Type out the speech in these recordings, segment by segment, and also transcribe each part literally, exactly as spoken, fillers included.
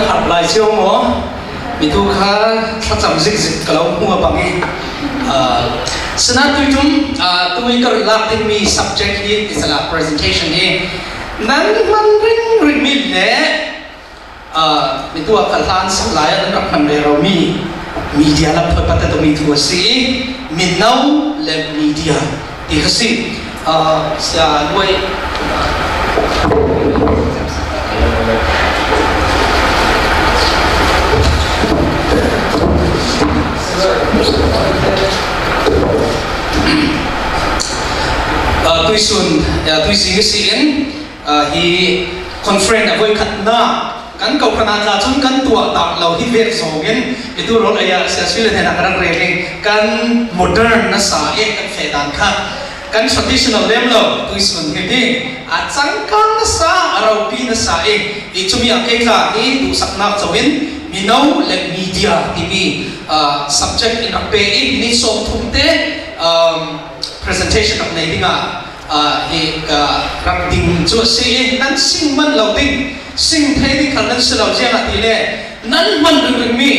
Harh lai cio maw? Mi tu kha thlacam zikzik ka lo hmu a bang i. Ah, sina tuitum, ah, tui ka run lak ding mi subject hi, ti sala presentation hi. Nan hman ringring mi le, ah, mi tu a ka hlan sak lai a nan rak hman rero mi media lam thawi patte tu mi thu a si i, mino le media ti kha si. Ah, Sia Luai. Ah, tuisun, ah, tuisun si in, ah, hi conference a voi khatna kan kohhran ah tla cun kan tuah dah lo hi vek zawngin, mi tu rawl ei ah Sia Sui le hnenah ka rak rel in kan modern nasa i kan feh dan kha. Kan traditional lem lo, tuisun hi ding a cangkang nasa, a ropi nasa i, i cumi ah kei tla hi duhsaknak co in mino le media timi, ah, subject in rak pe i, minute sawm thum te, um, presentation rak nei ding ah, ah, hi ka rak ding cu a si i, nan sing man lo ding, sing thei ding khal nan si lo, ziangahtile nan man ringring mi,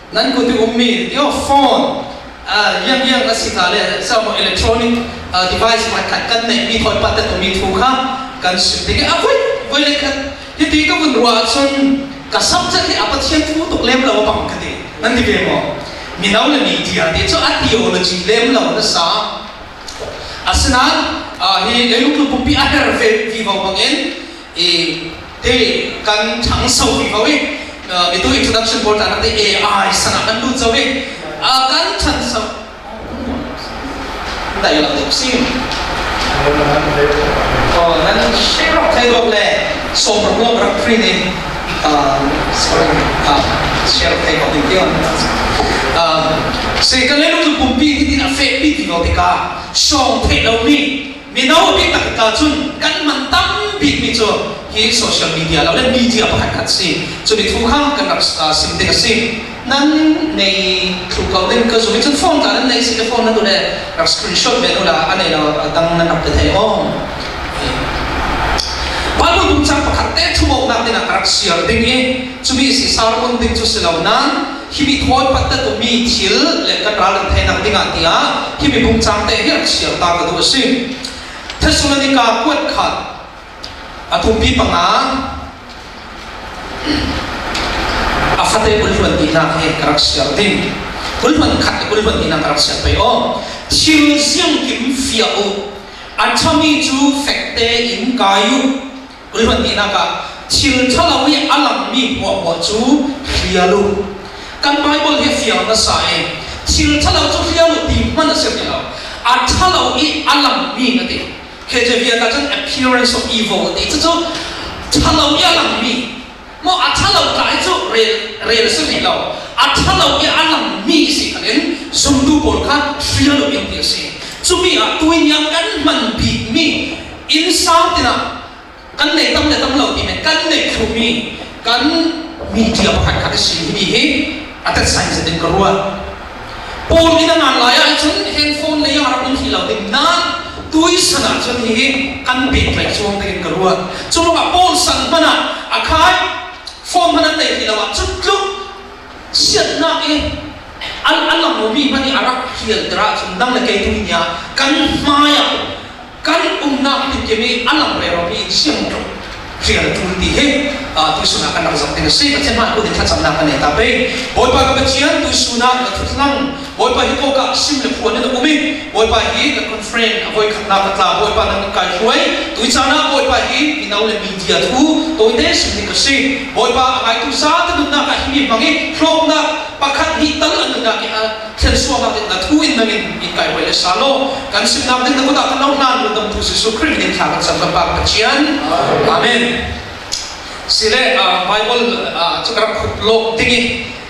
nan kut i ummi, your phone, ah, yang yang a si ta le, sama electronic, ah, device pakhat kan neih mi thawi patte tu mi thu kha kan sim ding. A voi, voi le khat, hiti ka vun ruah ahcun ka subject hi a Pathian thu tuk lem lo a bang ka ti. Nan ti ve maw? Mino le media ti cu a theology lem lo nasa. Asinain, ah, hi leilung tlun pumpi a her ve vivo bangin, i, te kan ṭhangso vivo i, ah, mi tu introduction pawl ta nan te A I san ah kan lut zo i, ah, kan ṭhangso. Dai lo deuh si. Oh, nan share awk thei dawk le, sawm rawk rak print in, ah, sorry, ah, share awk thei dawk ding tion. Ah, si kan leilung tlun pumpi hitin a fehpi vivo tikah, shawng theih lomi, mino a bik tak ka cun kan man tam bikmi cu hi social media lo le media pakhat khat si. Cumi thu kha kan rak, ah, sim ding a si. Nan nei thlu ko ding ka zum i cun phone tla nan nei si le phone nan duh le rak screenshot ve duh la a nei lo a dang nan rak pe thei maw? Bible bungcang pakhat te thumawknak dingah ka rak siar ding i, cumi si sermon ding cu si lo nain, himi thawi patte tu mi thil le kan ralrin theinak dingah tiah himi bungcang te hi rak siar ta ka duh a si. Thesalonika kuat khat a thumpi panga a fate kulhluan tihnak he ka rak siar ding. Kulhluan khat le kulhluan tihnak ka rak siar pei aw. Thil ziangkim fiah uh, a ṭhami cu fek tein kai uh. Kulhluan tihnak ah thil ṭhalo i a langmi hmuahhmuah cu hrial uh. Kan Bible hi a fiang nasa i thil ṭhalo cu hrial uh ti hman a si rih lo. A ṭhalo i a langmi a ti. K J V ah cun appearance of evil a ti. Cucu ṭhalo i a langmi. Maw a ṭhalo tla hi cu rel, rel a si rih lo. A ṭhalo i a langmi si khalin zumtu pawl kha hrial uh in ti a si. Cumi ah tuini ah kan hman bikmi innsang tinah kan nei tam le tam lo ti men kan nei thlumi kan media pakhat khat a si himi hi a tet sai zetin ka ruah. Paul in a ngan lai ah cun handphone lei ah rak um hrih lo ding nain tuisan ah cun hihi kan pek tlaih cuang dingin ka ruah. Cu ruangah Paul san hmanh ah a khai phone hmanh an nei hrih lo ah cun tluk siatnak i an, an lang lomi hmanh i a rak hrialter ah cun nang le kei tuini ah kan hmai ah kan umnak tinkim i a lang rero mi in siang ṭung hrial ṭul ti hi, aa, tuisun ah kan rak zak ding a si. Pathian hmai kut in thlacamnak kan nei ta pei. Bawipa ka Pathian, tuisun ah na thutlang Bawipa hi kawkah sim le phuan in a um i, Bawipa hi ka conference a voi khatnak ka tla, Bawipa nang in kai hruai. Tuicaan ah Bawipa hi mino le media thu tawite sim ding ka si. Bawipa a ngaitu zate nunnak ah himi hmang i hlawknak pakhat hnih tal a nunnak i a thlensuahnak in na thu in nang in in kai hruai le sa law. Kan simnak ding na kut ah kan lo hlan rundamtu Jesuh Khrih min in thla kan cam kan Pa ka Pathian. Amen. Sile, ah, Bible, ah, cu ka rak khup lawk ding i,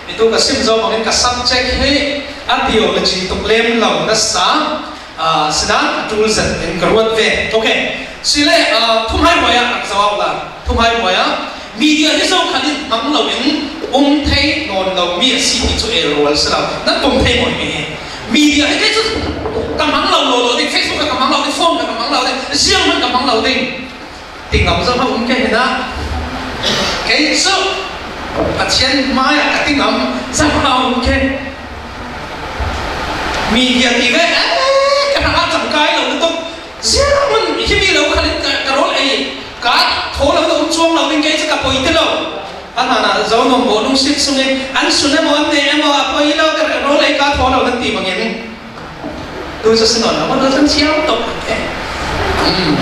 hi tu ka sim zo bangin ka subject hi a theology tuk lem lo nasa, ah, sinain a ṭul zet in ka ruat ve. Okay. Sile, ah, thumhai hruai ah rak zoh awk la. Thumhai hruai ah media hi zokhal in hmang lo in um thei nawn lo mi a si ti cu el rual si lo. Nan pom thei maw himi hi? Media hi kei cu ka hmang lo lawlaw ding, Facebook ka hmang lo ding, phone ka hmang lo ding, ziang hmanh ka hmang lo ding. Ti ngam zo hmanh um ke hinah. Kei cu Pathian mai-ah ka ti ngam zong a om kei. Media ti ve, eh, ka hrang a changkai lo lutuk. Ziaman himi lo khalin ka, ka rawl ei, ka thaw lo na um chuang lo ding kei chu ka poi ti lo. A hna na zo nuam bo lungsit sungin, an sun emaw, an ne emaw, a poi lo, ka rawl ei ka thaw lo nan ti bangin. Tu chu si nawn lo, maw, tu chan thiam tawh. Eh. Hmm.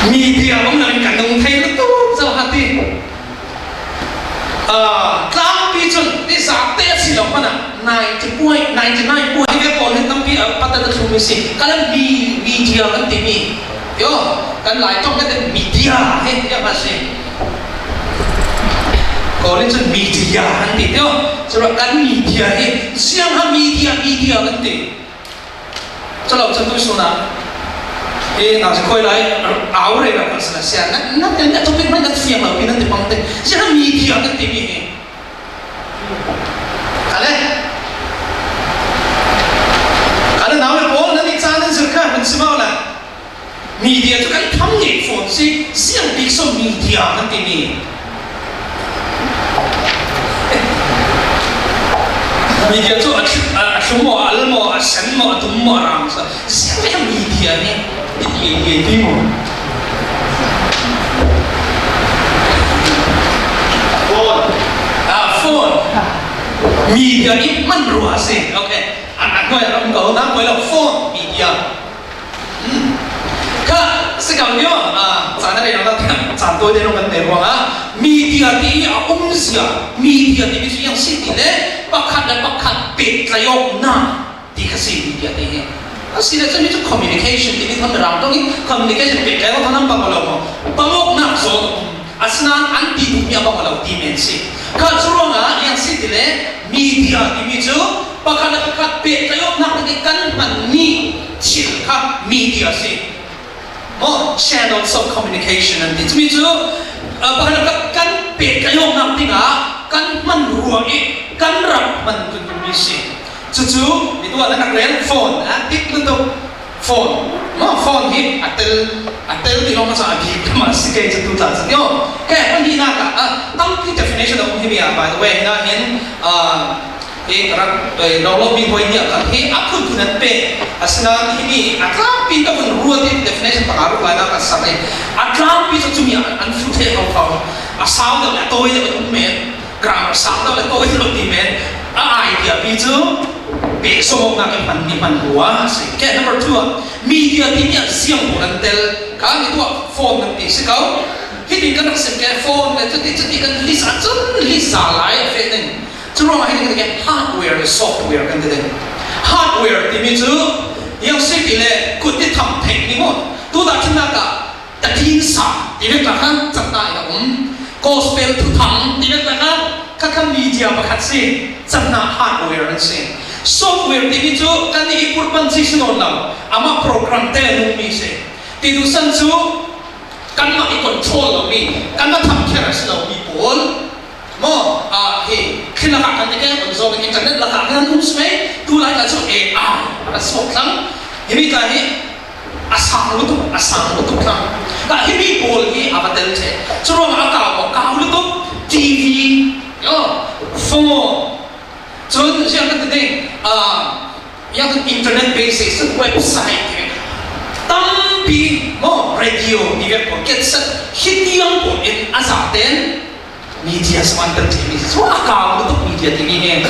Media om lo in ka nung thei lutuk zo ha ti. Ah, tlangpi chun, ti sa te si lo hmana, ninety point, ninety nine point, hi ve pawl hi tampi a pata ta thum si. Ka la mi, media kan ti mi. Yo, kan lai tawng kan ti media, he, ya ma si. Kawlin chun media kan ti, yo. Chura kan media hi, siang ha media, media kan ti. Chalo chun tu suna. E, na si khoi lai, au re ra kan sa sia. Na, na, na, topic mai na fiang lo, pi nan ti pang te. Siang ha media kan ti mi he. Ale. Ale, nau le pawl, na ni chan nan zirka, man si mau la. Media chu kan tham ngei phone si, siang bik so media kan ti ni. Media chu a, a, a thlum maw, a al maw, a sen maw, a dum maw, a rang sa. Siang bik media ni. I, i, i, i, maw. Phone. Ah, phone. Media i man rua si. Okay. A, a, koi a, um, kau na, koi lo phone, media. Hmm. Kha, si kau nio, ah, chan a rei lo na, chan toi de lo kan te ruang a. Media ti a um sia, media ti mi su yang si ti le, pakhat le pakhat pek tlai awk na, ti kha si media ti he. A si le chu mi chu communication ti mi thon rang tong i, communication pek tlai awk na bang lo mo. Bang awk na zo. Asinain an ti duh mi a bang a lo ti men si. Kha chu ruangah, liang si ti le media ti mi chu pakhat le pakhat pek tlai awk nak kan hman mi thil kha media si. Maw, channels of communication an ti. Chu mi chu, ah, pakhat le pakhat kan pek tlai awk nak dingah kan hman ruang i kan rak hman tu mi si. Chu chu, mi tu a na nak rel phone, a, tik lutuk. Phone. Maw, phone hi a tel, a tel ti lo masa a bik mah si kei chu tu ta chu. Yo, ke, kan hi nak a, a, tampi definition a um hi mi a, by the way, na hin, a, e, ka rak, e, lo lo mi hoi ni a kan hi, a phun phun an pe. Asinain hi mi, a tlangpi ka phun rua ti definition panga ruk lai na ka sa ni. A tlangpi chu chu mi a, an phun the khau khau. A sau deuh le a tawi deuh a um men. Grammar sang lo le kawit lo ti men, a idea pi chu pek sawm awk nak i hman, i hman rua si. Ke number two ah, media ti mi a siang pawl an tel. Ka mi tu ah phone nan ti si kau. Hiti kan rak sim ke phone le chuti, chuti kan list a chun list a lai a fe ning. Chu ruangah hiti kan ti ke hardware le software kan ti ding. Hardware ti mi chu, yang si ti le kut ti tham thei ni maw. Tu dah chin nak a Takin sa, ti vek la khan, chatna in a um. Gospel thuthang, ti vek la khan, kha kha media pakhat si, chatna hardware an si. Software ti mi chu, kan i pur pan si si nawn lo, amah program te a nung mi si. Ti duhsan chu, kanmah i control lo mi, kanmah tham kher a si lo mi pawl. Maw, a, hi, khi lakah kan ti ke, on zo internet lakah kan um si mai, tu lai ka chu A I, a suak thlang. Hi mi ka hi, A sang lutuk, a sang lutuk thlang. Ka hi mi pawl hi a va tel che. Churuang a kau, kau lutuk, T V, yo, phone. Chun, siang kan ti ding, a, yang kan internet basis, website, tampi, maw, radio, ni vek pawl, cassette, hi tiang pawl in a za ten, Media sung an kan ti mi. So, a kau lutuk media ti mi he.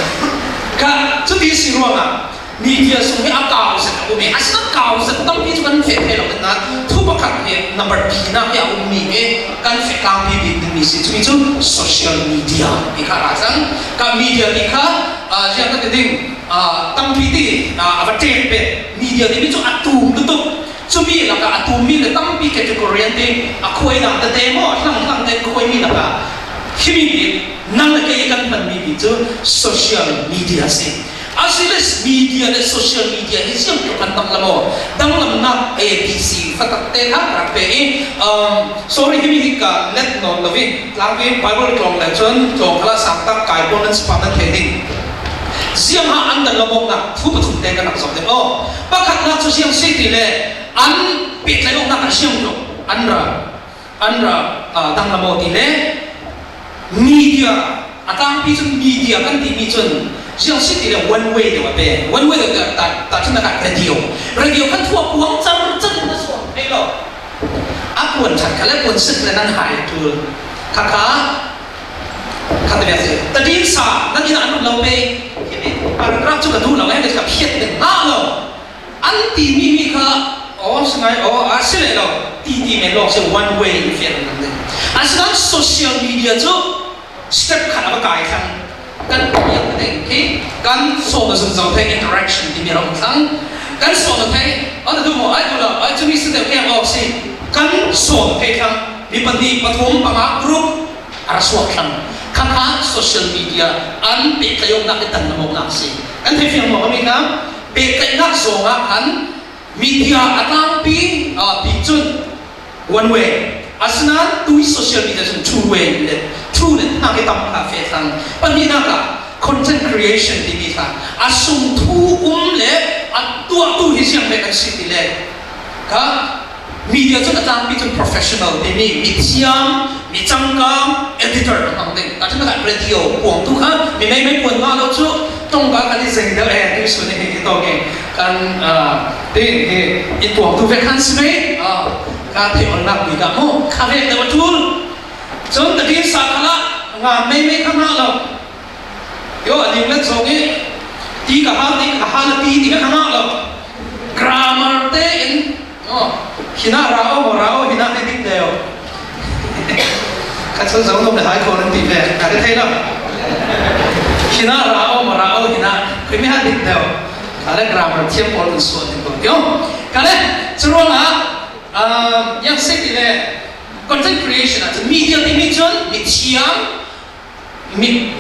Ka, chuti si ruangah, media sung hi a kau zet a um e. A sin a kau zet tampi chu kan feh thei lo na. Thu pakhat hi number pi na hi a um mi he. Kan feh tlangpi bik ding mi si. Chu mi chu social media. Ti kha ra chang. Ka media ti kha, a, zia ka ti ding, a, tampi ti, a, a va tek pet. Media ti mi chu a tum lutuk. Chumi lakah a tum mi le tampi category an ti, a khuaina tete maw, a hlang hlang te khuai mi lakah. Himi bik, nang le kei kan hman mi bik chu social media si. A si le media le social media hi siam tuk kan danglam aw. Danglamna A B C fatak te kha rak pe i, um, sorry, himi hi ka let nawn lo vi. Tlangpi Bible tlawng le chun tlawng khala sang tak kai pawl nan si pah nan thei ding. Ziang ha an dan lo mawkna thu pathum te kan rak zawh ding aw. Pakhatna chu ziang si ti le an pehtlai awkna ka siam lo. An ra, an ra, ah, dang la maw ti le. Media, a tlangpi cun media kan timi cun ziang si ti le one way deuh a pe. One way deuh ta, ta cun na ka radio. Radio kan thu a puang car car in na suang thei lo. A puan ṭhat kha le puan sik le nan hai a ṭul. Kha kha, kha te si. Tadin sa, nan inn ah an lut lo pe. Hi ni, paragraph cu ka duh lo, he ka phiat ding hna lo. An timi mi kha, aw, si ngai, aw, a si le lo, ti ti men lawng si one way in fian an ding. Asinain social media cu step khat a va kai thlang. Kan piak ding khi kan sawm a zung zo thei interaction timi a um thlang. Kan sawm a thei, an a duh maw, ai duh lo, ai cumi si deuh khi aw si. Kan sawm a thei thlang, mi pahnih, pathum, panga, group, a ra suak thlang. Kha kha social media an pehtlai awknak i tan lam awknak si. Kan theihfiang maw, kha mi kha? Pehtlaihnak zongah khan media a tlangpi, aa, pi cun one way. Asinain tui social media cun two way le two le hna hi tam hna feh thlang. Pahnihnak ah content creation timi kha a sung thu um le a tuahtu hi ziang ve kan si ti le kha media cun a tlangpi cun professional timi, mithiam, mi cangkam, editor a hmang ding. Tahṭhimnak ah radio puangtu kha mi meimei puan ngah lo cu tongka khan i zei deuh e, tuihsun i hi tawk i kan, ah, ti hi in puangtu ve khan si mei, ah, ka theih awlnak bik ah maw kha vek deuh a ṭul. Cun tadin sa khalah nga meimei kha ngah lo. Yo, a ning le zong i ti ka hal, ti ka hal, ti ti ka ngah lo. Grammar te in, oh, hinah ra aw, maw ra aw, hinah he dik deuh. Ka cun zo lo le hai ko nan ti ve, ka ka thei lo. Hinah ra aw, maw ra aw, hinah, khui mi ha dik deuh. Ka le grammar thiam pawl kan suan ding ko. Yo, ka le, curuangah, um, yang si ti le, content creation ah cun media timi cun mithiam, mi,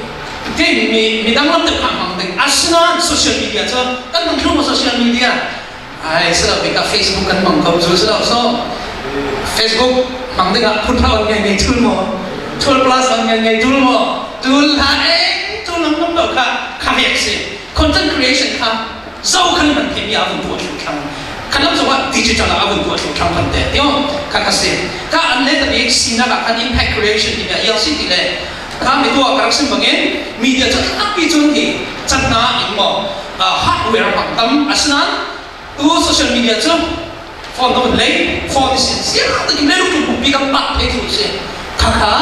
kei mi, midang lam deuh kha hmang ding. Asinain social media cu kan hmang thlu maw social media? Ai, si lo, bik ah Facebook kan hmang ko cu si lo, so Facebook hmang ding ah phun hra on ngai ngai tul maw? Twelve plus on ngai ngai tul maw? Tul hlah e, tul lam lam lo kha, kha vek si. Content creation kha zo khan hman theihmi a vun tuah thluh thlang. Khan lam zongah digital ah a vun tuah thluh thlang hman te. Tio, kha kha si. Kha an le tabik sinak ah khan impact creation ti bia iang si ti le. Kha mi tuah ka rak sim bangin media cu a pi cun hi chan hna in maw, ah, hardware hmang tam asinain tu social media cu phone na vun lei, phone sin siang takin le lungtlum pumpi kan pah thei thil si. Kha kha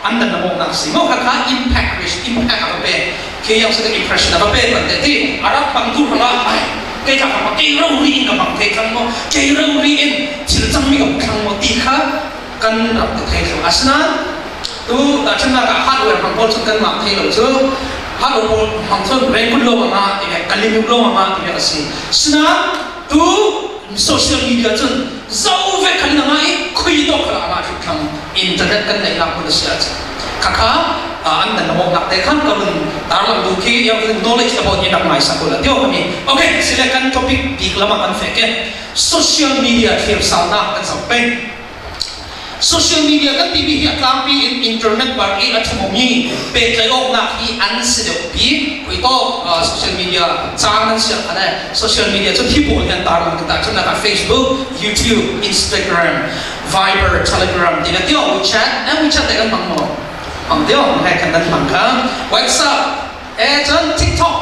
an dan na mawknak si maw, kha kha impact, impact a va pe. Khi yang si impression a va pe kan te ti. A rak hmang tu hrangah, ai, kei kha hmang, kei rori in ka hmang thei thlang maw, kei rori in thil cangmi ka hmu thlang maw ti kha kan rak ti thei thlang. Asinain tu tahṭhimnak ah hardware hmang pawl cun kan ngah thei lo cu, hardware pawl hmang cun rengkut lawng a ngah ti ve, kalimuk lawng a ngah ti ve a si. Asinain tu social media cun zo ve khan a ngah i khui tawk kha a ngah hruk thlang internet kan neihnak hmun a si ahcun kha kha, ah, an dan na mawknak te khan ka vun tarlang duh khi, yang vun knowledge na bawh hi rak ngai sak uh la tio kha mi. Okay, si le kan topic bik lam ah kan feh ke. Social media thlir salnak kan zoh pei. Social media kan timi hi a tlangpi in internet bar i a ṭhumawmi pehtlaih awknak hi an si deuh pi. Khui tawk, ah, social media cang nan siar khan e. Social media cun hi pawl hi an tarlang ta cun, na ka Facebook, YouTube, Instagram, Viber, Telegram, ti na tio, WeChat, eh, WeChat te kan hmang maw? Hmang tio, he kan nan hmang kha. WhatsApp, eh, cun TikTok.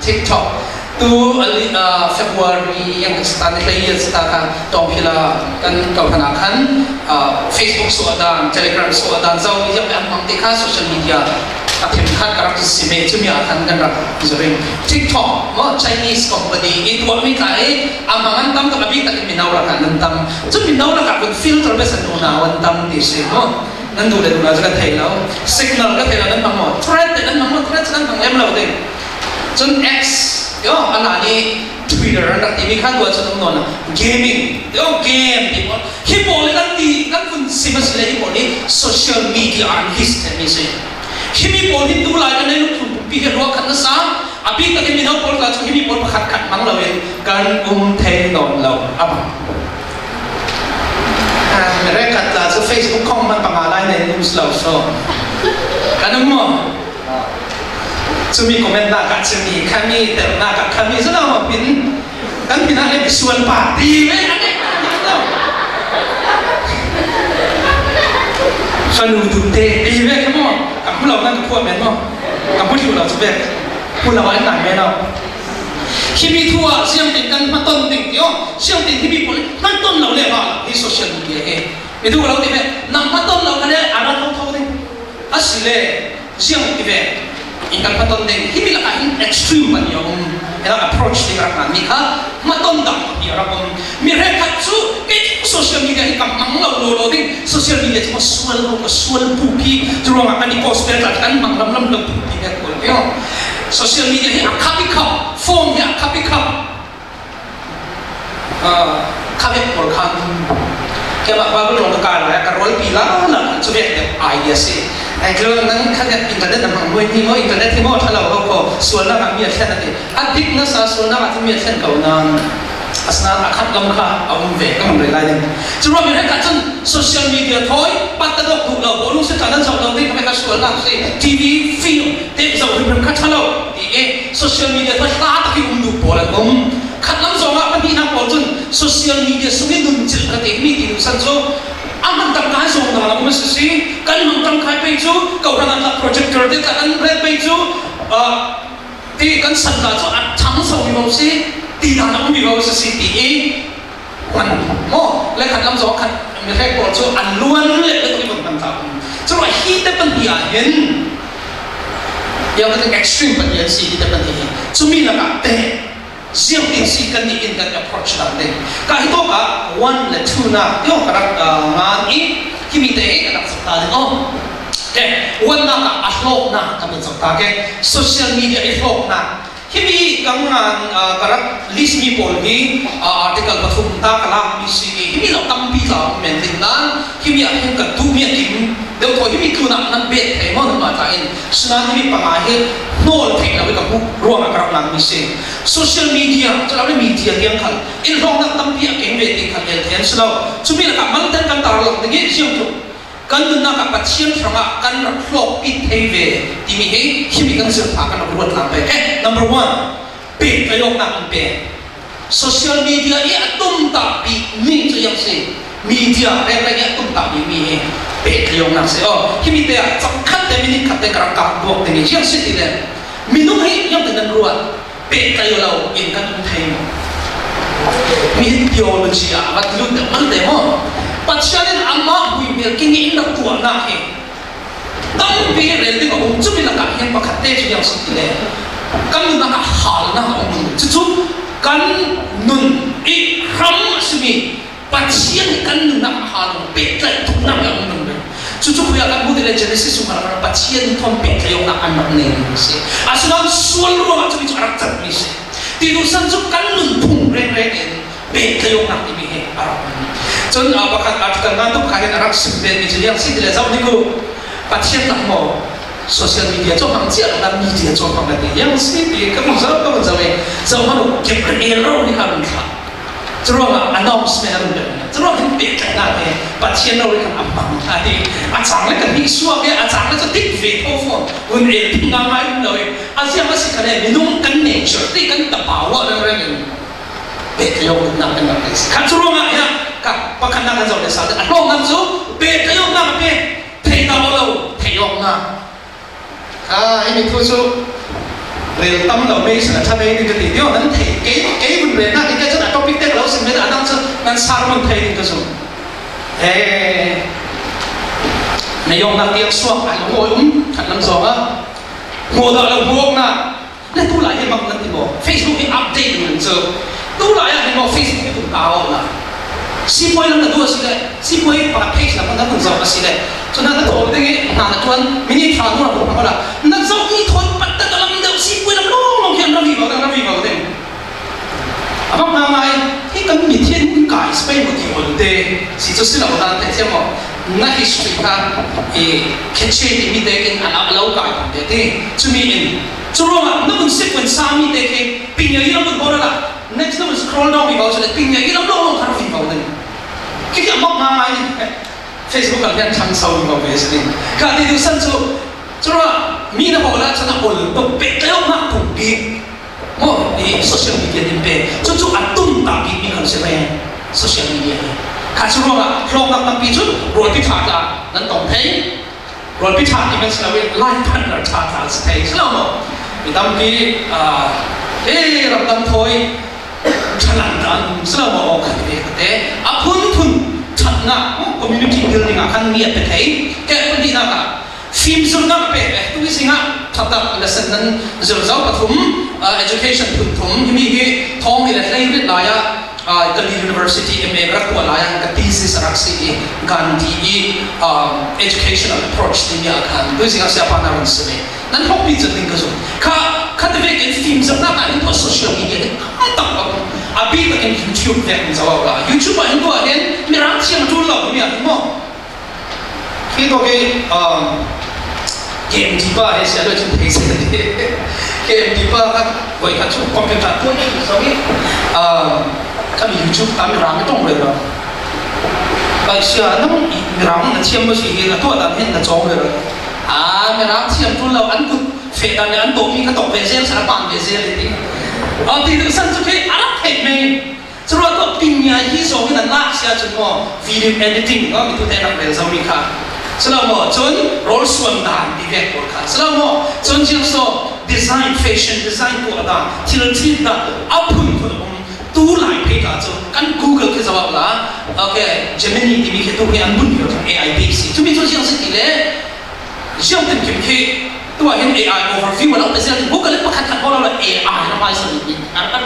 TikTok. Tu a li, ah, February yang ka chita ni hlei ya chita kha tawng phila kan kau hna khan, ah, Facebook suah dan, Telegram suah dan, Zomi yang an hmang ti kha social media a thim khat ka rak si me, cumi ah khan kan rak zuring. TikTok maw, Chinese company i tuah mi kha i a hmang an tam tak a bik tak i mino rak an tam. Cumi no rak ah kun filter bes an unau an tam ti si maw. Nan duh le duh lai cu kan thei lo. Signal ka thei lo, nan hmang maw? Thread te nan hmang maw? Thread cu nan hmang lem lo ding. Cun X, yo, a hlan i Twitter an rak timi khan tua cun um nawn lo. Gaming, yo, game ti maw? Hi pawl i kan ti, kan vun sim a si le hi pawl i social media an list mi si. Hi mi pawl hi tu lai kan nei lungthum pumpi hi ruak khat na sa. A bik tak i mino pawl tla cu hi mi pawl pakhat khat hmang lo in kan um thei nawn lo. A bang. Ah, mi rek khat tla cu Facebook khong hman panga lai nei um si lo so. Kan um maw? Cumi comment nak ah cumi, khami telh nak ah khami, cu lo maw pin? Kan pin ah le misual pa ti ve, a ne. Fanu tu te ti ve, come on. Hmu lo nan ka phuah men maw? Ka hmu thlu lo cu vek. Hmu lo an ngai men lo. Himi thu ah ziangtin kan hmaton ding ti aw. Ziangtin himi pawl hmaton lo le hlah hi social media hi. Mi thu ka lo ti ve, nang hmaton lo kha le a ra thotho ding. Asile ziang ti ve. In kan hmaton ding. Himi lakah hin extreme pahnih a um. Hi lakah approach ding rak ngan mi kha hmaton dang pahnih a rak um. Mi hrekkhat cu kei cu social media hi ka hmang lo law law ding. Social media cu ka sual lo, ka sual buk hi. Curuangah kan i post pek ah kan hmang lamlam lo buk hi he kul hi. Social media hi a khap i khap, phone hi a khap i khap. Ah, kha vek pawl khan keimah Bible rawng ka kai lai ah ka rualpi lala cu vek deuh idea si. Ai, tlu nang kha vek internet na hmang hnuai ni maw, internet hi maw ṭha lo ho kho, sualnak ah mi a thlen a ti. A dik nasa sualnak ah cun mi a thlen ko nan. Asinain a khat lam kha a um ve ka hmun rel lai ding. Curuangah mi hrekkhat cun social media thawi pattadawk duh lo, bawlung si ṭha nan zoh lo ding kha vek a sualnak si. T V, film te zoh hrimhrim kha ṭha lo ti i social media thawi hla tak i um duh pawl an um. Khat lam zongah pahnihnak pawl cun social media sung i nun cilh ka ti mi ti duhsan cu a hmang tangkai zong dan a um a si si. Kan hmang tangkai pei cu kohhran ah tla projector te tla kan ret pei cu, ah, ti kan san tla cu a ṭhang so vivo si, ti dan a um vivo si si ti i hman maw? Le khat lam zong khat mi hrek pawl cu an luan le le tuk i vun hman ta um. Curuah hi te pahnih ah hin, yang ka extreme pahnih an si hi te pahnih hi. Cumi lakah te ziangtin si kan nih in kan approach dan ding. Ka hi tawk ah one le two na, tio ka rak, ah, ngan i, himi te hi ka rak zak ta ding. Oh. Okay, one nak ah a hlawknak kan rak zak ta ke. Social media i hlawknak. Himi ka ngan, ah, ka rak list mi pawl hi, ah, article pathum ta ka lak mi si i, himi lo tampi tla men ding nan, himi ah hin ka duh mi a kim deuh thaw himi tlunah nan bet thei maw nanmah ta in. Sinain himi panga hi hnawl theih lo i ka hmuh ruangah ka rak ngan mi si. Social media, cu lo le media tiang khal in hlawknak tampi a keng ve ti khal el thei an si lo. Cumi lakah malte kan tar lo ding i ziang tluk kan nunnak ah Pathian hrangah kan rak hlawkpi thei ve timi hi himi kan zirh hna kan rak ruat lang pei. Eh, number one, pehtlaihawknak in pe. Social media i a tumtahpi mi cu yang si. Media rengre i a tumtahpi mi hi pehtlaihawknak si. Oh, himi te ah cangkhat te minit khat te ka rak kah buak ding i ziang si ti le minung hi yang te nan ruat. Pehtlaih lo in kan um thei maw? Mi hi theology ah a vat lut deuh malte maw? Pathian in amah huihmel kingin rak tuahnak hi tampi rel ding a um. Cumi lakah hian pakhat te cu yang si ti le kan nunnak ah halnak a um. Cucu kan nun i hram a simi Pathian hi kan nunnak a hal lo, pehtlaih tuknak a um lo. Cucu khui ah kan hmuh ti le Genesis sung ah Pathian thawn pehtlaihawknak an rak nei mi si. Asinain sual ruangah cumi cu a rak cat mi si. Ti duhsan cu kan nunphung rengreng in pehtlaihawknak timi hi a rak um. Cun, ah, pakhat article ngan tuk kha hin a rak sim ve mi cu yang si ti le zoh ni ku Pathian tak maw? Social media cu hmang cia lo, media cu hmang ti yang si ti ka vun zoh, ka vun zoh ve. Zoh hmanh u, Gabriel ro ni kha run thlah. Curuangah announcement a run pek. Curuang hin pehtlaihnak he Pathian lo ri khan a hmang hna ti. A cang le ka nih suak he, a cang le cu dik ve tho fawn. Vun el ding ngai ngai um lo i. A ziang a si khan he minung kan nature ti kan tapa uah reng reng in pehtlaihawknak kan rak si. Kha curuangah hiah ka pakhatnak kan zoh le sal te a hlawknak cu pehtlaihawknak a pe. Thei ta lo, theihawknak. Ah, himi thu cu rel tam lo, mei sa ṭha mei ding ka ti deuh, nan thei, kei, kei vun rel hna, kei cun a topic te ka lo sim ve dah, nang cu nan sermon thei ding ka zumh. Eh, na yawknak tiang suak, ai lo ngawi um, khat lam zong ah. Hmuh dah lo, hmuh awknak. Le tulai hi mak nan ti maw? Facebook hi update nan cu. Tulai ah hin maw Facebook hi kum ta awk la. Sipuai lam na duh a si le, sipuai pa page lam na hun zoh a si le. Cu na na tawl ding i, hna na tuan, minute hra hnu na hun hmang la. Na zoh mi thawi pat tak a lam deuh, sipuai lam lawng lawng hi an ra vivo ding, ra vivo ding. A bang hna ngai, hi kan mithian kai spain maw ti awl te, si cu si lo dan te thiam maw? Na history kha, eh, Kheche timi te kin a lo, a lo kai te ti. Cumi in, cu ruangah na vun sik vun sa mi te khi, Pinga i lam vun haw la, next na vun scroll down i bau cu le, Pinga i lam lo lo kha rak vivo ding. Khi khi a mak ngai, Facebook ah hian chang sau vivo ve si ding. Ka ti duh san cu, cu ruangah mi na haw la, cu na awl tuk pek tlaihawknak pumpi. Maw, i social media tin pe. Cucu a tum ta bik mi kan si reng social media hi. Kha cu ruangah hlawknak tampi cu rualpi ṭha tla nan tong thei. Rualpi ṭha ti men si lo in, life partner ṭha ṭha si thei si lo maw? Mi tampi, ah, eh, ramdang thawi ṭha lang ṭha an um si lo maw? Aw, khat ve ka te. A phun phun ṭhatna, community building ah khan mi a pe thei. Kei pahnihnak ah fimzirhnak a pe, eh, tu hi zingah ṭha tak lesson nan zir zo pathum, ah, education phun thum, himi hi thawng hnih le hleiriat lai ah, ah, Delhi University M A ka rak tuah lai ah ka thesis a rak si i, Gandhi i, ah, educational approach timi ah khan tu hi zingah siapa na run si ve. Nan hawkpi zat ding ka zong. Kha, kha ti vekin fimzirhnak ah hin tuah social media hi tam tak a, a bik takin YouTube vek in zo a, YouTube ah hin tuah hin Mirang thiam a ṭul lo mi ah hin maw? Khi tuah khi, um, K M T pa he sia lo chin thei se. K M T pa kha, voi kha chu computer tuah ni so hi. Um, kha mi YouTube ta Mirang tong le lo. Pai sia nang Mirang na thiam lo si hi, na tuah dan hin na chong le lo. Ah, Mirang thiam ṭul lo, an kut feh dan le an tawh mi kha tawh ve zel, sa pan ve zel ti. Aw, ti tu san chu khi a rak thei mai. Curuangah tuah ping nia hi zawng in an lak sia cun maw, video editing, maw, mi tute rak rel zo mi kha. Si lo maw, cun rawl suan dan ti vek pawl kha. Si lo maw, cun ziang so design, fashion design tuah dan, thil ṭhit dan, a phun phun a um. Tu lai phei ta cu kan Google khi zo ah la, okay, Gemini timi khi tu khi an bun viau A I bik si. Cumi cu ziang si ti le, ziang tinkim khi tuah hin A I overview a lo pe ziang, Google pakhat khat ko lo la A I na hmaisa ning, a, a,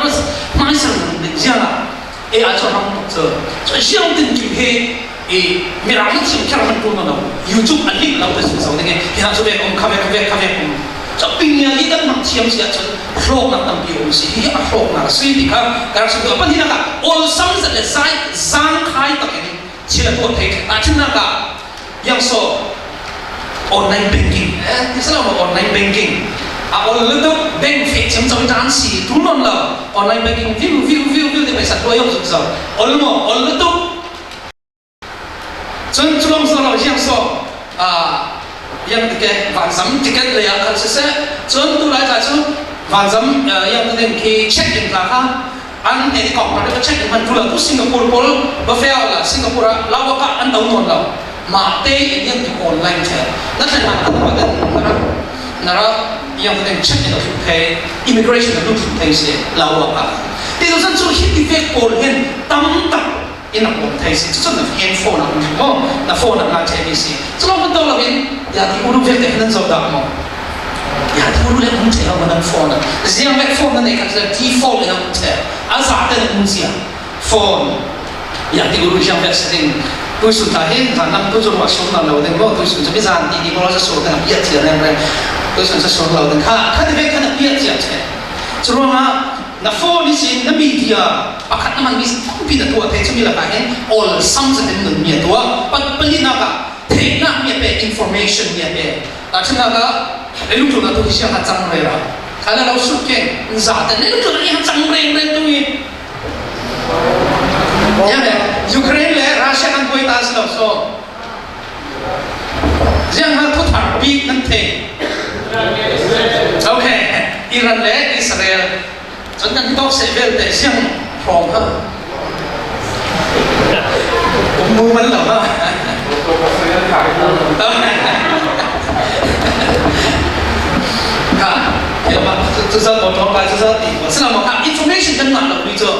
hmaisa ning ziang a. A I cu hmang tuk cu. Cu ziang tinkim hi, i, Mirang na thiam kher hmanh ṭul lo. YouTube a link lo pe si zo ding i. Hi hna cu vek um, kha vek, kha vek, kha vek um. Cu ping nia hi kan hmang thiam si ahcun hlawknak tampi a um si. Hi a hlawknak a si ti kha ka rak chim tuk. A pahnihnak ah awlsam zat le zai, zangkhai takin thil a tuah thei. Tahṭhimnak ah, ziang so, online banking, eh, ti si lo maw, online banking. A ol lutuk, bank feh ciamco in ṭan si ṭul nawn lo. Online banking, viu, viu, viu, viu ti phaisa tuah zok zok. Ol maw, ol lutuk. Cun cu lawng so lo, ziang so, ah, ziang ti ke, vanzam ticket lei ah khan siseh. Cun tu lai ta cu vanzam, ah, ziang ti ding khi check in hna kha. An hnenih kong hmanh check in hmanh ṭul lo, tu Singapore pawl va feh awla Singapore ah lau awkah an do nawn lo. Mah tein ziang ti online ṭheh. Na thlen hna, na rak, na rak ziang ti ding check in a tluk thei, immigration a tluk thei si, lau awkah. Ti lo cun cu hi ti vek pawl hin tam tak in a pawm thei si. Cucu na handphone ah um maw, na phone ah ngai ṭheh mi si. Cu lawng hmanh to lo in, ya ti ulu vialte nan zoh dah maw? Ya ti ulu le um ṭheh lo maw nan phone ah? Ziang vek phone nan nei kha cu default in a um ṭheh. A zate nan um zia. Phone. Ya ti ulu ziang vek si ding. Tuisun ta hi, zan nam tu cu ruah sur lo ding maw? Tuisun cu mi zan ti ti maw, sur ding a piat cia reng reng. Tuisun cu sur lo ding. Kha, kha ti vek kha na piat cia ṭheh. Cu ruangah, na phone ihsin na media pakhat na hmanmi tampi na tuah thei, cumi lakah hin awlsam zat in nunmi a tuah. Pa-, pahnihnak ah theihnak mi a pe, information mi a pe. Tahṭhimnak ah, leilung tlun ah tu hi siang a cang rero. Kha na lo sut keng, zate leilung tlun ah hi a cang reng reng tu hi. Ziang le, Ukraine le Russia kan buai ta si lo so. Ziang ha thuthar bik nan thei. Okay, Iran le Israel. Cun kan tawk seh vialte siang hrawng ha. Kum bu man lo ha. Ha, kei ma, cu, cu zat maw, ṭawngkai cu zat ti. Si lo maw kha, information kan ngah lo pi cu.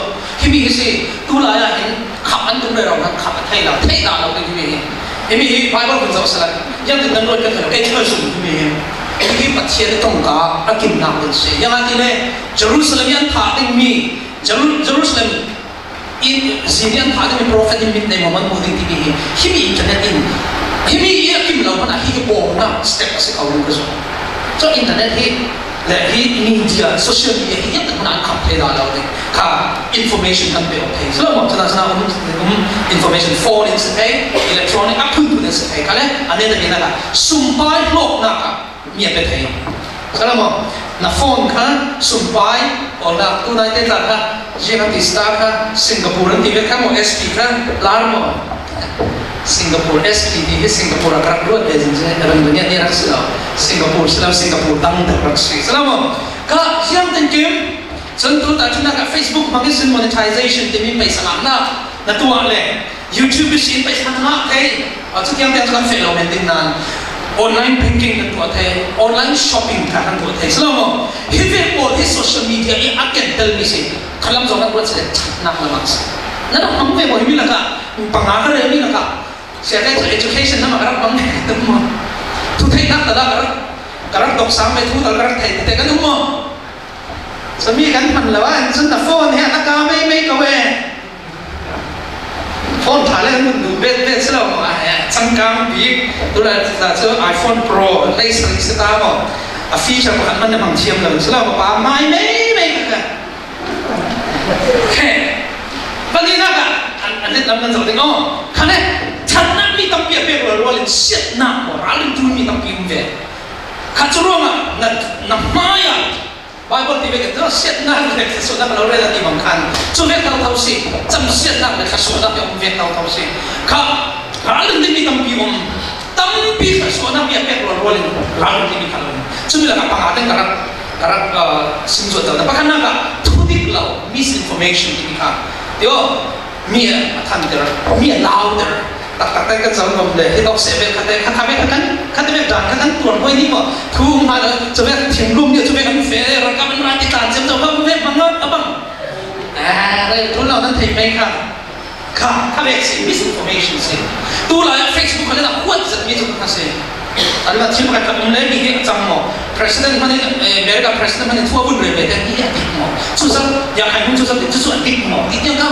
Himi hi si, tu lai ah hin, khap an tum rero nan khap a thei lo, thei dah lo ding himi hi. Himi hi Bible hun zoh si lai. Ziang tin nan ruat kan thei lo, kei thil sum himi hi. Himi hi Pathian i tongka a kimnak ding si. Ziangahtile, Jerusalem i an thah dingmi, Jeru-, Jerusalem i zin i an thah dingmi prophet in mit nei maw man hmuh ding timi hi. Himi internet in, himi i a kim lo hmanh ah hi i bawmnak step a si kho ding ka zong. Cun internet hi, le hi media, social media hi, hi hmanh an kham thei dah lo ding. Kha information kan pe awk thei. Cun maw, cun, cun, um, um, information phone in si thei, electronic, a phunphun in si thei. Kha le, a neta bina kha, sumpai hlawknak ah mi a pe thei. Cun maw, na phone kha, sumpai, awlnak tu nai te tla kha, ziang a ti star kha, Singapore an ti ve kha maw, S P kha, lar maw. Singapore S P ti hi Singapore a ka rak ruat ve zin zin, ram ni a ni rak si lo. Singapore si lo, Singapore dang dang rak si. Si lo maw? Ka ziang tinkim, cun tu ta cun ka Facebook hmang ihsin monetization timi paisa ngaknak na tuah le YouTube ihsin paisa na ngah thei. A cu tiang tiang cu kan feh lo men ding nan. Online banking kan tuah thei, online shopping kha kan tuah thei. Silo mo, hi ve pawl hi social media i a ken tel mi si. Khalam zong kan tuah si le chatnak lamang si. Na rak mang ve mo hi mi laka, panga ka re mi laka. Sia kai chu education na ma ka rak mang ve ka tum mo. Thu thei nak ta la ka rak, ka rak dok sang ve thu tal ka rak thei te kan um mo. Sami kan man lo a, an chun na phone he na ka mei mei ka ve. Phone tha le mun du bet bet silo mo a he. Changkang bik, tu la ta chu iPhone Pro, lei sang si ta mo. A feature pakhat man na mang thiam lo silo mo pa mai mei mei ka ka. He. Pani na ka, an, an lam kan zo ding o. Kha ne, chatna mi tampi a pek lo lo lin siatna mo, ralin tu mi tampi um ve. Kha chu ruang a, na, na mai a. Bible ti vek in, siatna le thluasuahna ka lo rel a ti bang khan. Chu vek tau tau si, cham siatna le thluasuahna te um vek tau tau si. Kha, ralin ding mi tampi um, tampi thluasuahna mi a pek rual rual in, ralin ding mi kha lo. Chu mi la ka panga teng ka rak, ka rak, uh, sim zuat tau. Pakhatna ka, thudik lo, misinformation ti mi kha. Tio, mi a thanter, mi a lauter. Taktak kan zau ngam le, hi dok se ve kha te, kha kha ve kha kan, kha te ve dan kha kan tuan hoi ni mo. Thu ma lo, chu ve thim lum ni, chu ve kan fe, rak ka man ra ti tan sem zau kha ve mang a bang. Ah, re, thu lo nan thei mai kha. Kha, kha ve si, misinformation si. Tu la Facebook kha le na huat zat mi chu kha si. An la thim ka ka um le mi hi chang mo. President mani, eh, America president mani thua bun re ve te ni ya dik mo. Chu sa, ya khai hun chu sa, chu sa dik mo. Ti tiang ka,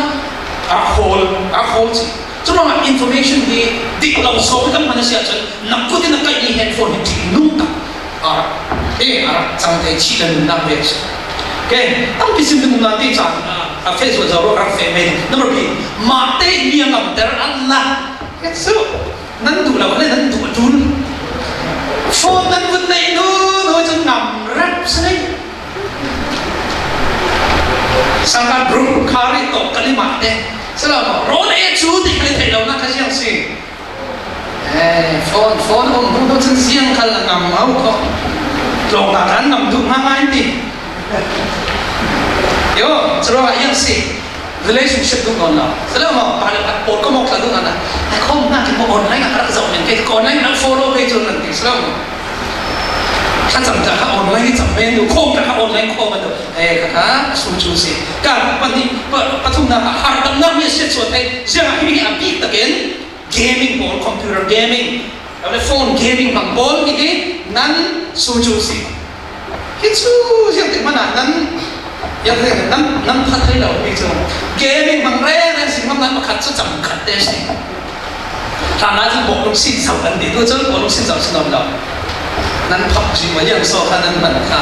a hol, a hol si. Chu ruangah information hi dik lo sawm kan hman a si ahcun na kut in a kaihmi handphone hi dik nung tak a rak, eh, a rak cang thei chih le nunnak ve a si. Okay, tampi sim ding um nain ti caan, ah, a Facebook zo ruak rak feh mai. Number pi, mahte nia ngamter an la. Kha cu nan duh lo le nan duh a ṭul. Phone nan vun neih nu nu cun ngam rap si nei. Sangka Drew Carey tawh kan i mah te. Si lo maw? Rawn ei cu ti kan i theih lo nak kha ziang si. Eh, phone, phone um hnu hnu cun ziang khal a ngam a um kho. Tlawng ta kan ngam duh hnga ngai ti. Yo, curuangah ziang si. Relationship duh nawn lo. Si lo maw? Pa le pa pawl ka mawk thla duh nawn lo. Ai khawm hna kin maw online ah ka rak zoh men kei. Ka online ah follow kei cu nan ti. Si lo maw? Thlacam ta kha online i cam men duh. Khawm ta kha online khawm a duh. Eh, ka kha su cu si. Ka pahnih, pa, pathumnak ah hartamnak mi a siatsuah thei. Ziangah himi hi a bik takin gaming pawl, computer gaming, le phone gaming hmang pawl mi hi nan su cu si. Hi cu ziangtik hmanh ah nan, ziangtik nan, nan phat thei lo mi cu. Gaming hmang reng reng si hmanh nan pakhat cu cam khat te si. Hlan ah cun bawlung sin zo kan ti tu cun bawlung sin zo si nawn lo. Nan phak si ma yang so kha nan man kha.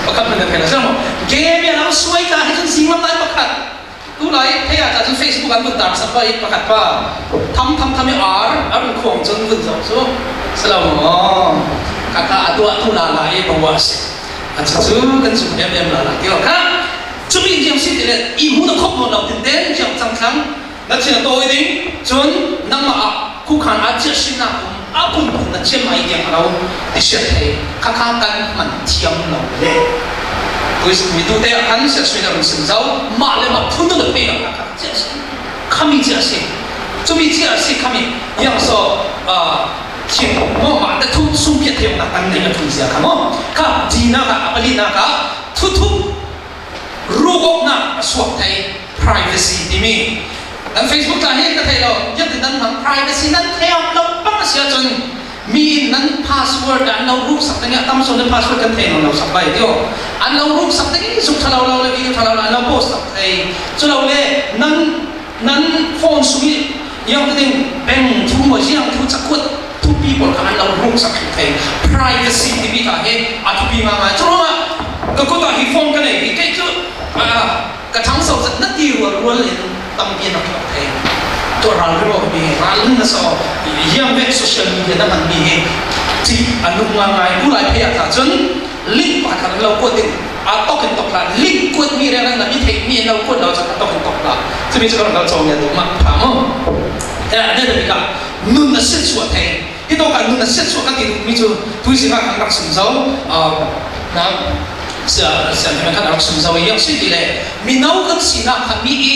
Pakhat hmanh nan thei lo. Cun game a lo suai ta hi cun zinglam lai pakhat. Tulai hei ah cun Facebook an vun tar sak pai pakhat pa. Tham tham tham i ar, a rung khuang cun vun zoh cu. Si lo maw? Kha kha a tuah tu lala i bawa si. A cu cu kan zum em em lala kio kha. Cumi ziang si ti le i hmu na khop nawn lo tinten ziang cang thlang. Na thin a tawi ding cun nangmah ah khuakhan ah ciahsinnak um a phunphun na thiam ai tiang a lo ti hriat thei. Kha kha kan hman thiam lo le. Tuis mi tu te ah khan siasui na rung sim zo. Mah le mah phun na thei lo kha kha ciahsin. Khami ciahsin. Cumi ciahsin khami. Yang so, ah, thin maw mah te thu sum phiat thei nak kan nei a ṭul zia kha maw. Kha dinak ah, a palinak ah thuthup ruk awknak a suak thei. Privacy timi. Nan Facebook tla hi ka thei lo. Ziangtin nan hmang privacy nan thei awk lo pang a si ahcun mi in nan password an lo ruk sak ding i a tam sawn nan password kan thei lo sak bai tio. An lo ruk sak ding i zuk ṭha lo lo le video ṭha lo lo an lo post sak thei. Cu lo le nan, nan phone sung i ziangtin beng thu maw ziang thu cakuat thupi pawl kha an lo ruk sak thei. Privacy timi kha hi a thupi ngaingai. Curuangah ka kut ah hi phone ka nei hi kei cu, ah, ka ṭhangso zat na ti rualrual in tampi na thawk thei. Tuah ralring awk mi hi, ralring na sa awk. Ziang vek social media na hmanmi hi cih a nung ngaingai. Tulai phei ah ta cun link pakhat an lo kuat ding. A tok in tok hlah. Link kuat mi reng reng na mi theih mi an lo kuat lo cun a tok in tok hlah. Cumi cu ka rak kal cawng nia tu mah pha maw? Eh, a nih a bik ah nun a siatsuah thei. Hi tawk ah nun a siatsuah ka ti duhmi cu tuizik ah kan rak sim zo. Ah, na, sia, sia, kan rak sim zo i, ziang si ti le, mino kan sinak kha mi i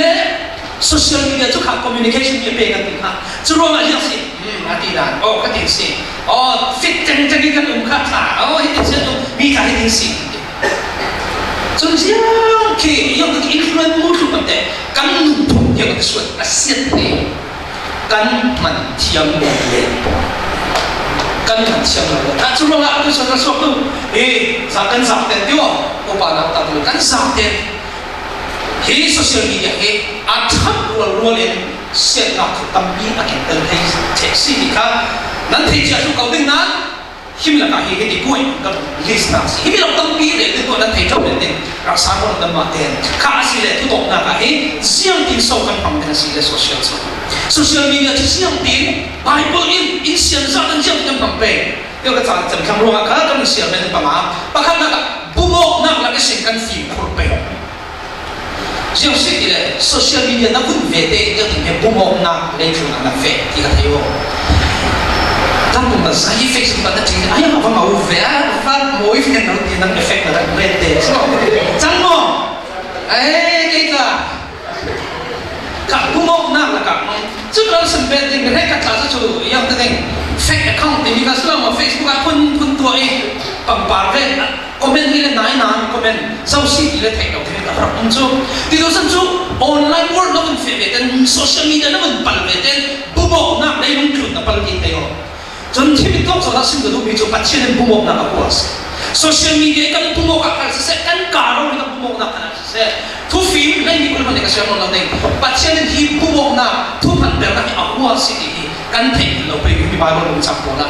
le social media chu kha communication mi a pe kan ti kha. Chu ruangah ziang si, hmm, a ti dan, oh, ka ti si. Oh, fit teng teng kan um kha tha. Oh, hi ti si, mi kha hi ti si. Chun ziang khi, ziang khi influence mu thlu kan te, kan nun thum ziang ka suat, a siat te. Kan hman thiam lo le. Kan hman thiam lo le. Kha chu ruangah tu sa ka suak tu. Eh, sa kan zak ten ti aw. Upa nak ta tu kan zak ten. Hi social media hi a that rual rual in siatna thu tampi a ken tel thei, thei si ti kha nan thei chia thu kau ding nan, himi lakah hi hiti point ka list na si. Himi lo tampi le le ko nan thei thok le ding. Raksa ko nan ma ten. Kha a si le thu tawpna kha hi ziang tin so kan hmang ding a si le social so. Social media chu ziang tin Bible in, in sian za kan ziang kan hmang pe. Yo ka chan chan kham ruangah kha kan sian men panga. Pakhatna kha bumawknak lak i sin kan fimkhur pe. Ziang si ti le social media na hun ve te, ziang ti he bumawknak lei thlun a na ve ti ka thei aw. Kan bum na zai Facebook na ti ai ma va ma u ve a va mo i fian na ti na effect na ve te. So, chan mo. Ai, kei ka. Ka bumawknak la ka. Chu kan sim ve ding, re ka ta chu yang te ding. Fake account ti mi ka sula ma Facebook a phun phun tua e. Pangpar ve. Comment hi le nai na comment, zo si ti le thei lo thei ka rak um chu. Ti lo san chu online world na vun fe ve ten, social media na vun pal ve ten, bumawknak leilung thlun na pal ti thei aw. Chun thimi tawk zawk a sim ka duh mi chu Pathian in bumawknak a kual si. Social media i kan bumawk a kal sese, kan kar lo i kan bumawknak kal sese. Thufim lei ni kul man ka siam lo ding. Pathian in hi bumawknak, thu phan belnak hi a kual si ti hi kan thei lo pe mi Bible bung chak kual a.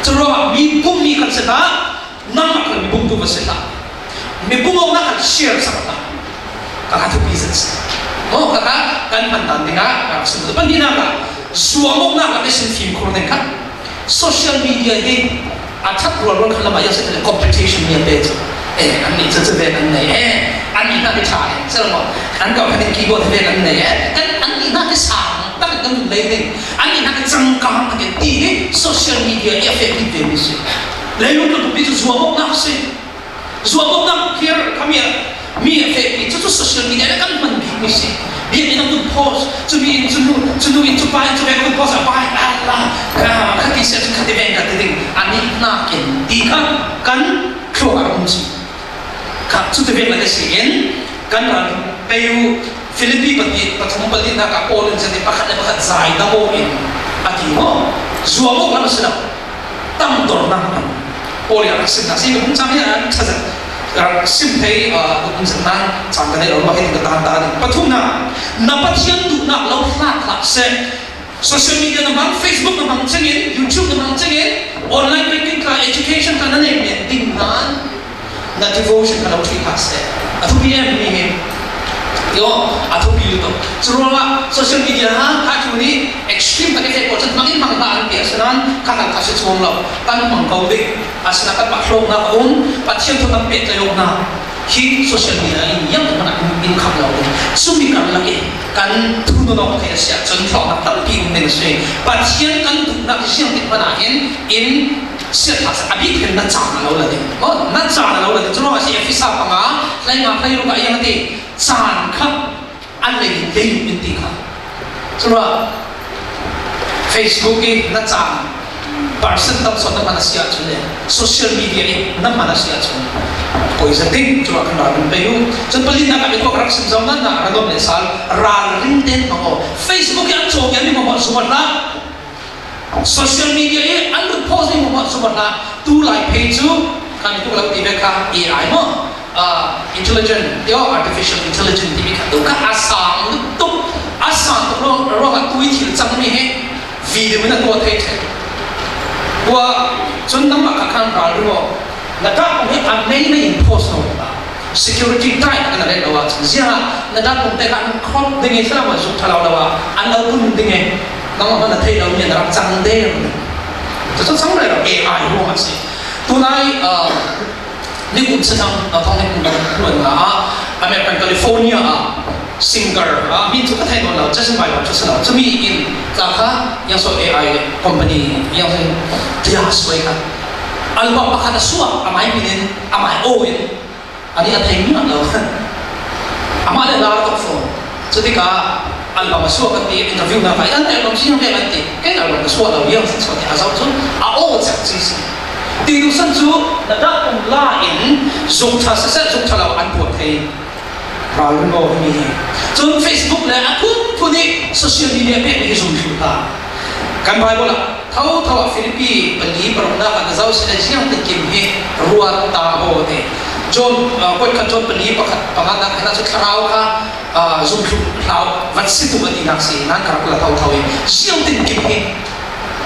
Chu ruangah mi bum mi kan si ta, nang a kan bum tu va si ta. Mi bumawknak kan share sak ta. Ka kha thupi zet si. Maw, ka kha kan hman dan ding a, ka rak sim tu. Pahnihnak ah, zuamawknak ah ka sin fimkhur ding kha. Social media hi a that rualrual kha lamah ziang si le competition mi a pe chu. Eh, annih cu cu ve kan nei, eh, annih hna hi ṭha, eh, si lo maw? An kau kha ding keyboard ve kan nei, eh, kan annih hna hi sang tak kan lei ding. Annih hna hi cangkang tak ti hi social media i a fehpi ve mi si. Leilung tluk pi cu zuamawknak si. Zuamawknak kir khami ah mi a fehpi, cucu social media le kan hman bik mi si. Biakinn ah kan post, cu mi in, cu nu, cu nu in, cu pa in, cu veng kan post, a pa in, a la, ka, kha ti sia, cu kha ti veng ka ti ding, a nih hna ken ti kha kan thluak a um si. Kha cu ti veng la ka si in, kan ral pei u, Filipi pahnih, pathum palinak ah Paul in zati pakhat le pakhat zai dam aw in a ti maw? Zuam aw kan a si lo. Tam dor nak kan. Paul in a rak sim nak si, ka bung cang hi a ṭha zet. Rak sim thei, ah, ka bung zet nan cang ka nei lo, mah hi ka tan ta ding. Pathumnak, na Pathian duhnak lo hlat hlah seh. Social media na hmang, Facebook na hmang cengin, YouTube na hmang cengin, online banking kha, education kha na nei men ding nan, na devotion kha lo ṭhi hlah seh. A thupi em mi hi. Yo, a thupi lutuk. Curuangah social media ha, ha cu ni extreme tak i feh pawl cun hmangin hmang hna an ti, asinain kha hal kha si chuang lo. Kan hmang ko ding. Asinain kan pahtlawknak a um, Pathian thu kan pehtlai awknak. Hi social media in yang hmanh in, in kham lo ding. Cumi karlak in kan thu nunawk thei a si ahcun hlawknak tampi um ding a si. Pathian kan duhnak ziang ti hmanh ah hin in siat hlah seh, a bik hin na caan a lo la ding. Oh, na caan a lo la ding. Cu ruangah a si Efesa panga, hleinga hleiruk ah yang a ti, caan kha an lei, lei in ti kha. Curuah Facebook i na caan percent tam sawn na hman a si ahcun le social media i na hman a si ahcun poi zet ding. Curuah kan ral in pei u. Cun palinak ah biakuak rak sim zong nan na Radom le sal ral ring ten hmang aw. Facebook i an cawk i an i hmang aw, zuam hlah. Social media i an lut post i hmang aw, zuam hlah. Tu lai phei cu kan i tuk lo ti ve kha A I maw? Ah, intelligent, tio, artificial intelligent timi kha tu kha a sang tuk, a sang tuk ruang, ruangah tu i thil cangmi hi video in a tuah thei ṭheh. Tua cun nangmah kha khan ral ru aw. Na ṭah kong hi a mei mei in post lo ta. Security tight kan a let lo ahcun ziah na ṭah kong te kha an crop ding i thla ma zuk ṭha lo lo ah an lo pun ding i nangmah hmanh a thei lo mi an rak cang der. Cucu cang rero A I ruangah si. Tunai, ah, Ni kum sa thang, a thang ni kum sa thang, ah, American California, ah, singer, ah, min chu ka thei nawn lo, Justin Bieber chu si lo. Chumi in, tla kha, yang so A I company, yang so, tia suai kha. Album pakhat a suak, a mai min in, a mai aw in, ani a thei mi lo. Amah le lar tok fo. Chuti kha album a suak kan ti, interview na kai an album si yang kan ti. Kan album ka suak lo yang suak ti a zau chu. A aw chak chi si. Ti du san chu na da kum la in zuk tha sa sa zuk tha lo an puak thei. Ral rin aw mi hi. Chun Facebook le a phun phun ni social media pe mi zum thu ta. Kan Bible ah Tho tho a Philippi pali parukna kha na zau si le ziang te kim hi ruat ta aw te. John, ah, koi khat John pali pakhat pangatna kha na chu thlarau kha, ah, zum thlu hlau vat si tu a ti nak si nan ka rak la tho tho i ziang tin kim hi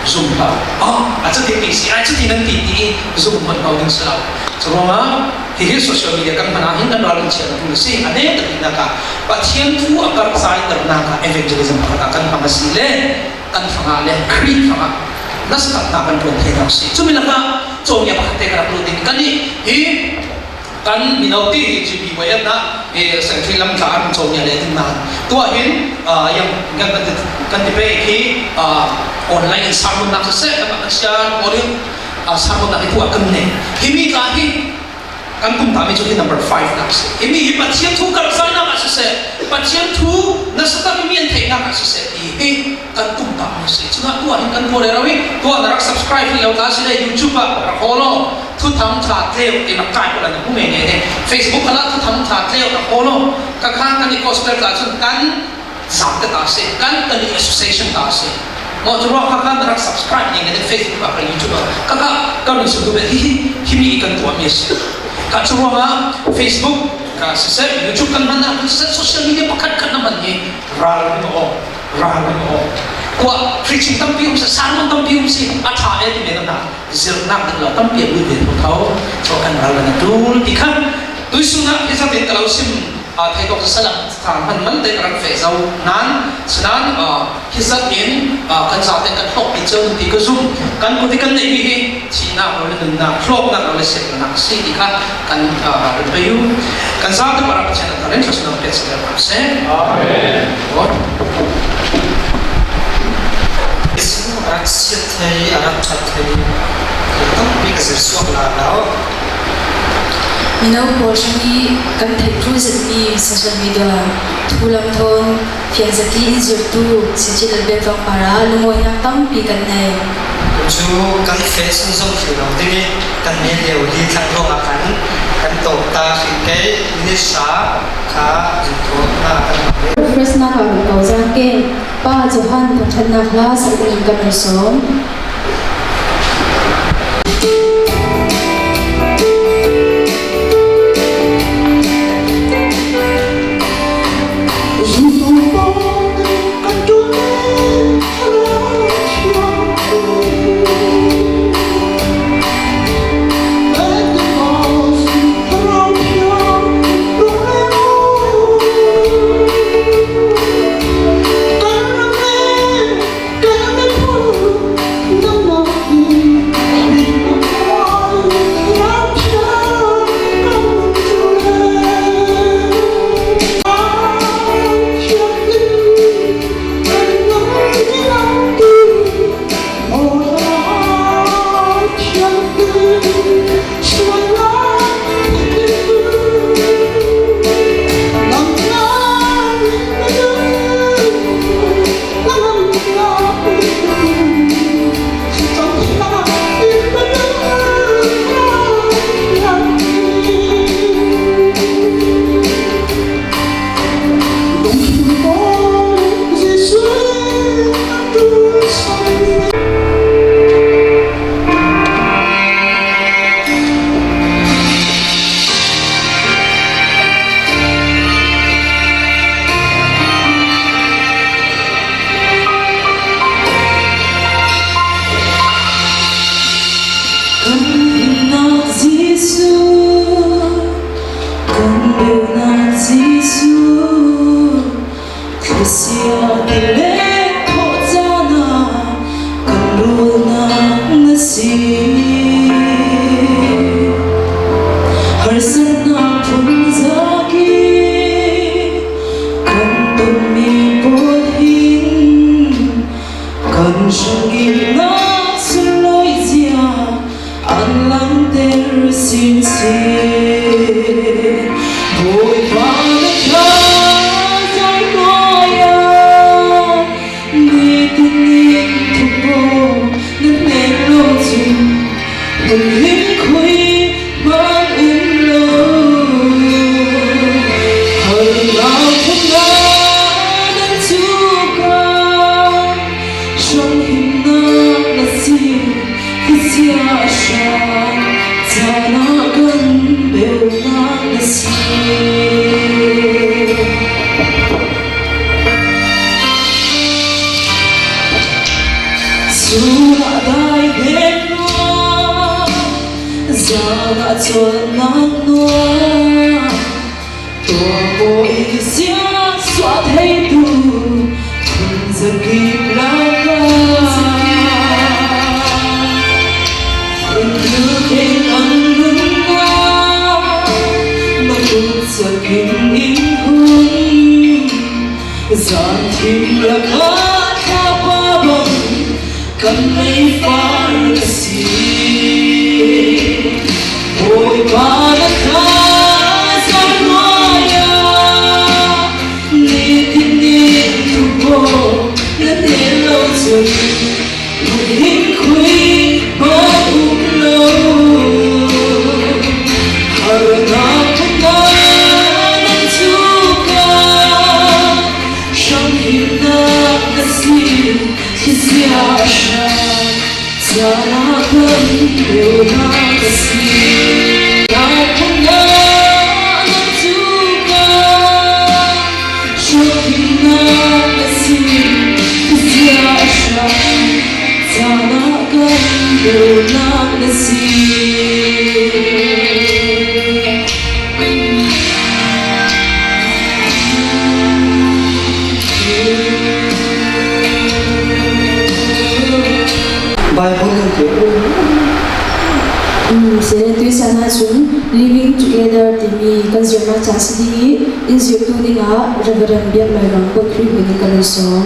zum hlau. Ah, a chu ti ti si, a chu ti nan ti ti i zum hon hlau ding si lo. Churuang a hi hi social media kan hmana hin kan ral kan chian tu si a ne ta ti nak a Pathian thu a kar sai tar nak a evangelism pakhat a kan hmang a si le. Kan hrangah le Khrih hrangah nasatakna kan ṭuan thei hna si. Cumi lakah cawmia pakhatte ka rak lut ding kan i hi kan mino ti hi G B Y F na, eh, secretary lam tla an cawmia le ding nan. Tua hin, ah, yang kan, kan ti, kan ti pek hi, ah, online in sermon nak siseh, kan nak sian, audio, ah, sermon nak hi tua kan nei. Hi mi tla hi Kan tum ta mi cu hi number five nak si. Hi mi hi Pathian thu karhzainak ah siseh, Pathian thu nasatak mi an theihnak ah siseh ti hi kan tum ta mi si. Cun atu ah hin kan tuah rero i tuah na rak subscribe hi lo ta si le YouTube ah rak haw law. Thuthang ṭha tleu ti rak kai ko la na hmu ngei ngei ne. Facebook khalah thuthang ṭha tleu rak haw law. Ka kha kan i gospel tla cun kan Zam te ta si, kan, kan i association ta si. Maw cu ruang kha kan rak subscribe ni ngan Facebook ah, kan YouTube ah. Ka kha, kan rin sum tu hi, hi, hi mi kan tuah mi a si. Ka cu ruang ah Facebook ka siseh, YouTube kan hman ah, kan siseh, social media pakhat kan na hman hi, ral ring aw, ral ring aw. Kua preaching tampi um si, sermon tampi um si, a ṭha e ti men na, zirnak ding lo tampi a lut ve tho tho. So kan ral na tul ti khan, tuisun ah hi zatin ka lo sim, Aa, thei tawk siseh, a ṭha hman man te ka rak feh zo nan, sinan, aa, hi zat in, aa, kan zate kan hlawkpi cio ti ka zum, kan kut i kan neihmi hi thihnak le nunnak, hlawknak le siatnak a si ti kha kan, aa, run pei u. Kan zate parah Pathian a tar in thluachuahnak pek si le hmang seh. Amen. Aw. Jesuh a rak siat thei, a rak ṭhat thei, thil tampi ka zir suak lai lo. Mino pawl hrang i kan theih ṭul zetmi social media thu lam thawn fian zet i in zirtu Sici le Belfang par ah lungawinak tampi kan nei. Cu kan feh sun zong hrih lo ding i kan hme lio hi thlang ruangah khan kan tawp ta hrih kei, Minister kha zirtuahnak kan hmang. Refreshnak ah kan ko zan ke. Pa Johan thawngṭhatnak hla sak dingin kan hung sawm. Sin si, Bawipa na tha zai nuai-ah, nitin in thupo na hnen lo cun, hun him khui hman um lo. Harnak thumnak nan cu ka, hranghimnak na si, khisia a hran, caan ah kan beunak na si. Cun a dai hnem nuam, zan ah colhnak nuam, tuah maw i siangsuah theitu, thun zakip lakah, in thil keng an nunnak, na kut zakin in hun, zan thim lakah thlapa bang kan meifar na si. Bawipa na tha zai nuai-ah, nitin in thupo na hnen lo cun, hun him khui hman um lo. Harnak thumnak nan cu ka, hranghimnak na si, khisia a hran, caan ah kan beunak na si. Harnak thumnak nan cu ka, hranghimnak na si, khisia a hran, caan ah kan beunak na si. Bible kan ti. Um, seh, tuihsan ah cun Living Together timi kan zirhnak ca si ding i, in zirhtu dingah Reverend Biak Lai Rang Paul Khrih hmui nih kan in sawm.